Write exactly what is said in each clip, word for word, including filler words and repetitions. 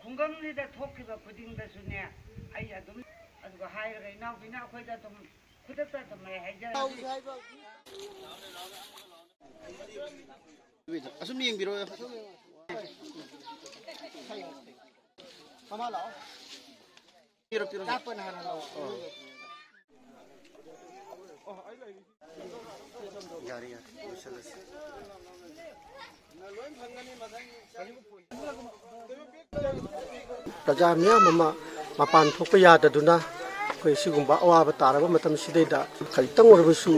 ꯈꯨꯡꯒꯪꯁꯤꯗ ꯊꯣꯛꯈꯤꯕ ꯈꯨꯗꯤꯡꯗꯁꯨꯅꯦ, ꯑꯩ ꯑꯗꯨꯝ, ꯑꯗꯨꯒ ꯍꯥꯏꯔꯒ ꯏꯅꯥꯎꯕꯤꯅ ꯑꯩꯈꯣꯏꯗ ꯑꯗꯨꯝ ꯈꯨꯗꯛꯇ ꯑꯗꯨꯝ ꯑꯩ ꯍꯥꯏꯖꯔꯒꯦ꯫ ꯑꯁꯨꯝ ꯌꯦꯡꯕꯤꯔꯣ꯫ ꯃꯃꯥ ꯂꯥꯛꯑꯣ꯫ ꯄꯤꯔꯣ, ꯄꯤꯔꯣ꯫ ꯆꯥꯛꯄꯅ ꯍꯥꯟꯅ ꯂꯧ꯫ ꯑꯣ꯫ ꯌꯥꯔꯦ, ꯌꯥꯔꯦ, ꯂꯣꯏꯁꯤꯜꯂꯁꯤ꯫ ꯄ꯭ꯔꯖꯥ ꯃꯤꯌꯥꯝ ꯑꯃ ꯃꯄꯥꯟ ꯊꯣꯛꯄ ꯌꯥꯗꯗꯨꯅ ꯑꯩꯈꯣꯏ ꯁꯤꯒꯨꯝꯕ ꯑꯋꯥꯕ ꯇꯥꯔꯕ ꯃꯇꯝꯁꯤꯗꯩꯗ ꯈꯖꯤꯛꯇꯪ ꯑꯣꯏꯔꯕꯁꯨ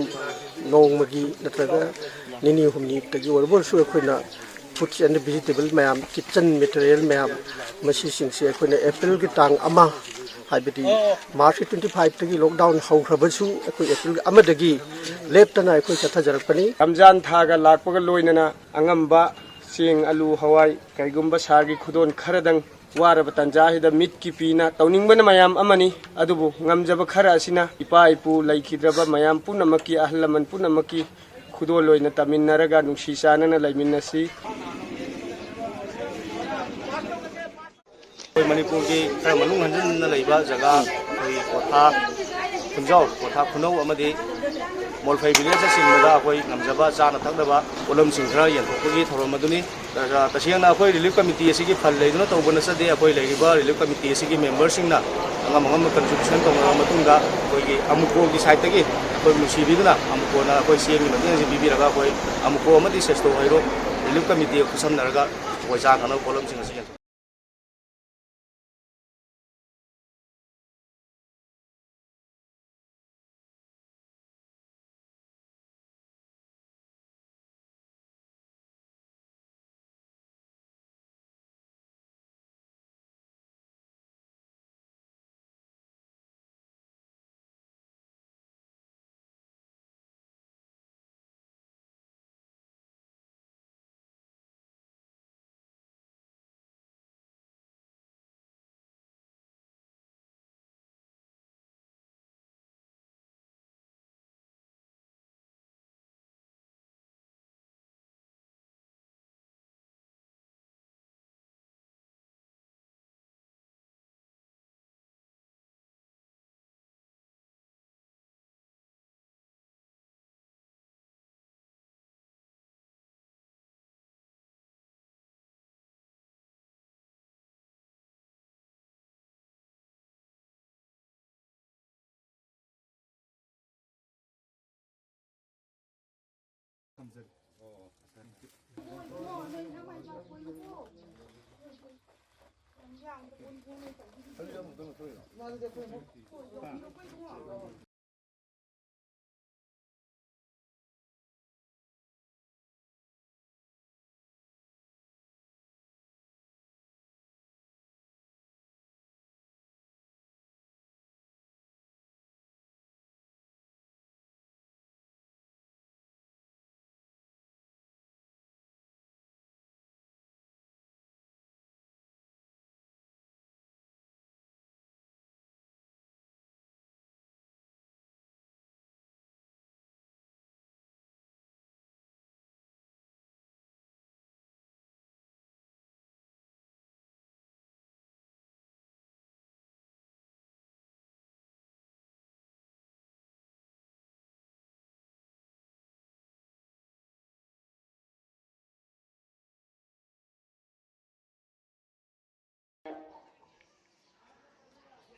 ꯅꯣꯡꯃꯒꯤ ꯅꯠꯇ꯭ꯔꯒ ꯅꯤꯅꯤ ꯍꯨꯝꯅꯤꯇꯒꯤ ꯑꯣꯏꯔꯕꯁꯨ ꯑꯩꯈꯣꯏꯅ fruits and vegetable ꯃꯌꯥꯝ, kitchen material ꯃꯌꯥꯝ, ꯃꯁꯤꯁꯤꯡꯁꯦ ꯑꯩꯈꯣꯏꯅ ꯑꯦꯄ꯭ꯔꯤꯜꯒꯤ ꯇꯥꯡ ꯑꯃ, ꯍꯥꯏꯕꯗꯤ ꯃꯥꯔꯆꯀꯤ twenty fiveꯇꯒꯤ lockdown ꯍꯧꯈ꯭ꯔꯕꯁꯨ ꯑꯩꯈꯣꯏ ꯑꯦꯄ꯭ꯔꯤꯜꯒꯤ ꯑꯃꯗꯒꯤ ꯂꯦꯞꯇꯅ ꯑꯩꯈꯣꯏ ꯆꯠꯊꯖꯔꯛꯄꯅꯤ꯫ ꯔꯝꯖꯥꯟ ꯊꯥꯒ ꯂꯥꯛꯄꯒ ꯂꯣꯏꯅꯅ ꯑꯉꯝꯕ ꯆꯦꯡ, ꯑꯂꯨ, ꯍꯋꯥꯏ, ꯀꯔꯤꯒꯨꯝꯕ ꯁꯥꯔꯒꯤ ꯈꯨꯗꯣꯜ ꯈꯔꯗꯪ ꯋꯥꯔꯕ ꯇꯥꯟꯖꯥꯁꯤꯗ ꯃꯤꯠꯀꯤ ꯄꯤꯅ ꯇꯧꯅꯤꯡꯕꯅ ꯃꯌꯥꯝ ꯑꯃꯅꯤ, ꯑꯗꯨꯕꯨ ꯉꯝꯖꯕ ꯈꯔ ꯑꯁꯤꯅ ꯏꯄꯥ ꯏꯄꯨ ꯂꯩꯈꯤꯗ꯭ꯔꯕ ꯃꯌꯥꯝ ꯄꯨꯝꯅꯃꯛꯀꯤ, ꯑꯍꯜ ꯂꯃꯟ ꯄꯨꯝꯅꯃꯛꯀꯤ ꯈꯨꯗꯣꯜ ꯑꯣꯏꯅ ꯇꯝꯃꯤꯟꯅꯔꯒ ꯅꯨꯡꯁꯤ ꯆꯥꯟꯅꯅ ꯂꯩꯃꯤꯟꯅꯁꯤ꯫ ꯑꯩꯈꯣꯏ ꯃꯅꯤꯄꯨꯔꯒꯤ ꯈꯔ ꯃꯅꯨꯡ ꯍꯟꯖꯤꯟꯅ ꯂꯩꯕ ꯖꯒꯥ, ꯑꯩꯈꯣꯏꯒꯤ ꯀ꯭ꯋꯥꯊꯥ ꯈꯨꯟꯖꯥꯎ, ꯀ꯭ꯋꯥꯊꯥ ꯈꯨꯅꯧ ꯑꯃꯗꯤ ꯃꯣꯜꯐꯩ ꯚꯤꯂꯦꯖꯅꯆꯤꯡꯕꯗ ꯑꯩꯈꯣꯏ ꯉꯝꯖꯕ ꯆꯥꯅ ꯊꯛꯅꯕ ꯄꯣꯠꯂꯝꯁꯤꯡ ꯈꯔ ꯌꯦꯟꯊꯣꯛꯄꯒꯤ ꯊꯧꯔꯝ ꯑꯗꯨꯅꯤ꯫ ꯇꯁꯦꯡꯅ ꯑꯩꯈꯣꯏ ꯔꯤꯂꯤꯐ ꯀꯃꯤꯇꯤ ꯑꯁꯤꯒꯤ ꯐꯟ ꯂꯩꯗꯨꯅ ꯇꯧꯕ ꯅꯠꯆꯗꯦ꯫ ꯑꯩꯈꯣꯏ ꯂꯩꯔꯤꯕ ꯔꯤꯂꯤꯐ ꯀꯃꯤꯇꯤ ꯑꯁꯤꯒꯤ ꯃꯦꯝꯕꯔꯁꯤꯡꯅ ꯑꯉꯝ ꯑꯉꯝꯕ ꯀꯟꯇ꯭ꯔꯤꯕ꯭ꯌꯨꯁꯟ ꯇꯧꯅꯔꯕ ꯃꯇꯨꯡꯗ, ꯑꯩꯈꯣꯏꯒꯤ ꯑꯃꯨꯀꯣꯒꯤ ꯁꯥꯏꯠꯇꯒꯤ ꯑꯩꯈꯣꯏ ꯅꯨꯡꯁꯤꯕꯤꯗꯨꯅ ꯑꯃꯨꯀꯣ ꯑꯃꯗꯤ ꯁꯦꯁꯇꯣ ꯍꯩꯔꯣꯛ ꯔꯤꯂꯤꯐ ꯀꯃꯤꯇꯤꯒ ꯈꯨꯠꯁꯝꯅꯔꯒ ꯑꯩꯈꯣꯏ ꯆꯥ ꯊꯛꯅꯕ ꯄꯣꯠꯂꯝꯁꯤꯡ ꯑꯁꯤ ꯌꯦꯟꯊꯣꯛ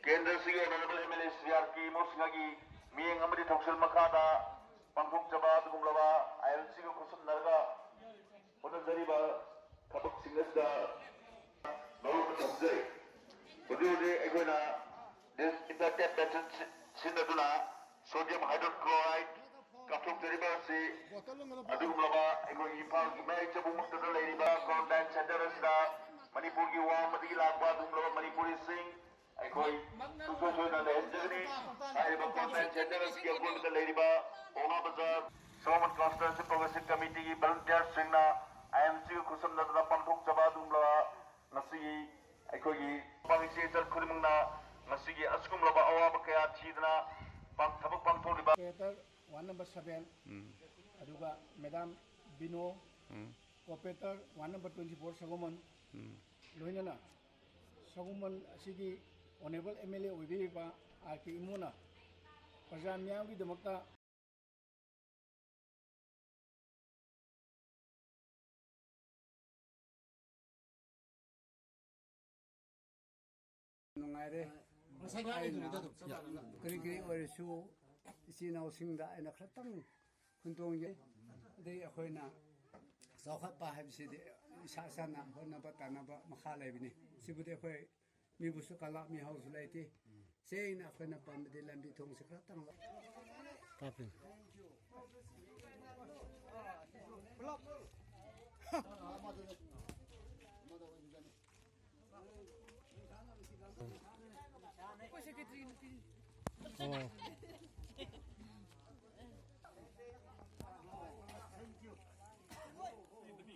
ꯀꯦꯟꯗ꯭ꯔꯁꯤꯒꯤ ꯑꯣꯅꯔꯦꯕꯜ ꯑꯦꯝ ꯑꯦꯜ ꯑꯦ ꯁꯤ ꯑꯥꯔ ꯀꯦ ꯏꯃꯣꯁꯤꯡꯍꯒꯤ ꯃꯤꯠꯌꯦꯡ ꯑꯃꯗꯤ ꯊꯧꯁꯤꯜ ꯃꯈꯥꯗ ꯄꯥꯡꯊꯣꯛꯆꯕ ꯑꯗꯨꯒꯨꯝꯂꯕ ꯑꯥꯏ ꯑꯦꯜ ꯁꯤꯒ ꯈꯨꯠꯁꯝꯅꯔꯒ ꯍꯣꯠꯅꯖꯔꯤꯕ ꯊꯕꯛꯁꯤꯡ ꯑꯁꯤꯗ ꯃꯔꯨꯞ ꯊꯝꯖꯩ꯫ ꯍꯧꯖꯤꯛ ꯍꯧꯖꯤꯛ ꯑꯩꯈꯣꯏꯅ ꯗꯤꯁꯏꯟꯐꯦꯛꯇꯦꯟ ꯃꯦꯊꯗ ꯁꯤꯖꯤꯟꯅꯗꯨꯅ ꯁꯣꯗꯤꯌꯝ ꯍꯥꯏꯗ꯭ꯔꯣꯀ꯭ꯂꯣꯔꯥꯏꯗ ꯀꯥꯞꯊꯣꯛꯆꯔꯤꯕ ꯑꯁꯤ ꯑꯗꯨꯒꯨꯝꯂꯕ ꯑꯩꯈꯣꯏꯒꯤ ꯏꯝꯐꯥꯜꯒꯤ ꯃꯌꯥꯏ ꯆꯕꯨꯛꯃꯛꯇꯗ ꯂꯩꯔꯤꯕ ꯀ꯭ꯋꯥꯔꯟꯇꯥꯏꯟ ꯁꯦꯟꯇꯔ ꯑꯁꯤꯗ ꯃꯅꯤꯄꯨꯔꯒꯤ ꯋꯥꯡꯃꯗꯒꯤ ꯂꯥꯛꯄ ꯑꯗꯨꯒꯨꯝꯂꯕ ꯃꯅꯤꯄꯨꯔꯤꯁꯤꯡ ꯑꯩꯈꯣꯏ ꯁꯨꯡꯁꯣꯏ ꯁꯣꯏꯗꯅ ꯂꯩꯍꯟꯖꯒꯅꯤ꯫ ꯍꯥꯏꯔꯤꯕ ꯀ꯭ꯋꯥꯔꯟꯇꯥꯏꯟ ꯁꯦꯟꯇꯔ ꯑꯁꯤꯒꯤ ꯑꯀꯣꯏꯕꯗ ꯂꯩꯔꯤꯕ ꯄꯥꯎꯅꯥ ꯕꯖꯥꯔ ꯁꯣꯃꯟ ꯀꯣꯟꯁꯇꯤꯇ꯭ꯌꯨꯟꯁꯤ ꯄ꯭ꯔꯣꯒ꯭ꯔꯦꯁꯤꯞ ꯀꯃꯤꯇꯤꯒꯤ ꯚꯣꯂꯨꯟꯇꯤꯌꯔꯁꯤꯡꯅ ꯑꯥꯏ ꯑꯦꯝ ꯁꯤꯒ ꯈꯨꯠꯁꯝꯅꯗꯨꯅ ꯄꯥꯡꯊꯣꯛꯆꯕ ꯑꯗꯨꯒꯨꯝꯂꯕ ꯉꯁꯤꯒꯤ ꯑꯩꯈꯣꯏꯒꯤ ꯄꯥꯡ ꯏꯆꯦ ꯏꯆꯜ ꯈꯨꯗꯤꯡꯃꯛꯅ ꯉꯁꯤꯒꯤ ꯑꯁꯤꯒꯨꯝꯂꯕ ꯑꯋꯥꯕ ꯀꯌꯥ ꯊꯤꯗꯅ ꯄꯥꯡ-, ꯊꯕꯛ ꯄꯥꯡꯊꯣꯛꯂꯤꯕ ꯑꯣꯄꯔꯦꯇꯔ ꯋꯥꯔꯗ ꯅꯝꯕꯔ ꯁꯚꯦꯟ, ꯎꯝ꯫ ꯑꯗꯨꯒ madam Bino, um. Operator ward number twenty four Sagolman, um. ꯂꯣꯏꯅꯅ ꯁꯒꯣꯃꯟ ꯑꯁꯤꯒꯤ ꯑꯣꯅꯔꯦꯕꯜ ꯑꯦꯝ ꯑꯦꯜ ꯑꯦ ꯑꯣꯏꯕꯤꯔꯤꯕ ꯑꯥꯔ ꯀꯦ ꯏꯃꯣꯅ ꯄ꯭ꯔꯖꯥ ꯃꯤꯌꯥꯝꯒꯤꯗꯃꯛꯇ ꯅꯨꯡꯉꯥꯏꯔꯦ꯫ ꯉꯁꯥꯏ ꯉꯥꯡꯉꯤꯗꯨꯅꯤꯗ ꯑꯗꯨꯝ꯫ ꯀꯔꯤ ꯀꯔꯤ ꯑꯣꯏꯔꯁꯨ ꯏꯆꯤꯟ ꯏꯅꯥꯎꯁꯤꯡꯗ ꯑꯩꯅ ꯈꯔꯇꯪ ꯍꯨꯟꯗꯣꯛꯏ꯫ ꯑꯗꯩ ꯑꯩꯈꯣꯏꯅ ꯆꯥꯎꯈꯠꯄ ꯍꯥꯏꯕꯁꯤꯗꯤ ꯏꯁꯥ ꯏꯁꯥꯅ ꯍꯣꯠꯅꯕ ꯇꯥꯟꯅꯕ ꯃꯈꯥ ꯂꯩꯕꯅꯤ꯫ ꯁꯤꯕꯨꯗꯤ ꯑꯩꯈꯣꯏ ꯃꯤꯕꯨꯁꯨ ꯀꯂꯛ ꯃꯤꯍꯥꯎꯁꯨ ꯂꯩꯇꯦ꯫ ꯁꯦꯡꯅ ꯑꯩꯈꯣꯏꯅ ꯄꯥꯝꯕꯗꯤ ꯂꯝꯕꯤ ꯊꯣꯡꯁꯦ ꯈꯔꯇꯪ ꯂ- ꯀꯥꯞꯄꯤ꯫ ꯑꯩꯈꯣꯏ ꯁꯦꯀ꯭ꯔꯦꯇꯔꯤ ꯅꯨꯄꯤ꯫ ꯑꯣ꯫